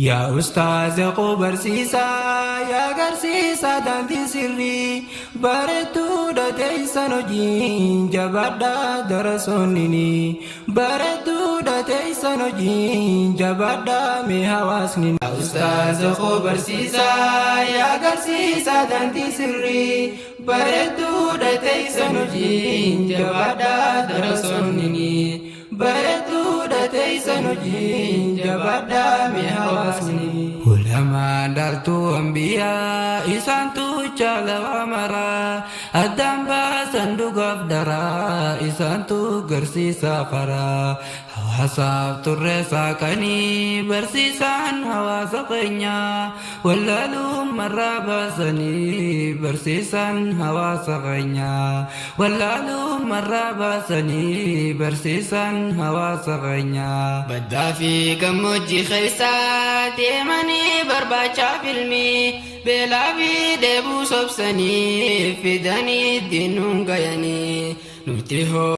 Yaa ustaaza koo barsiisaa yaa garsiisaa daandii sirrii bareedduudha teessan hojiin jabaadhaa darasoonnini bareedduudha teessan hojiin jabaadhaa mee hawaasni. Yaa ustaaza koo barsiisaa yaa garsiisaa daandii sirrii bareedduudha teessan hojiin jabaadhaa darasoonnini. Bareedduudha teessan hojiin jabaadhaa mee hawaasni. Ulamaan dhaaltuu ambiyaa isaantu chaalawa maraa addaan baasan dhugaaf dharaa isaantu garsiisaa karaa hawaasaaf turre saaqanii barsiisaan hawaasa keenyaa wallaalummarraa baasanii barsiisaan hawaasa keenyaa wallaalummarraa baasanii barsiisaan hawaasa keenyaa. Baddaa fi gammoojjii keessa deemanii barbaachaaf ilmi beelaa fi dheebuu sobsanii fidanii diinuun gayanii nuti hoo.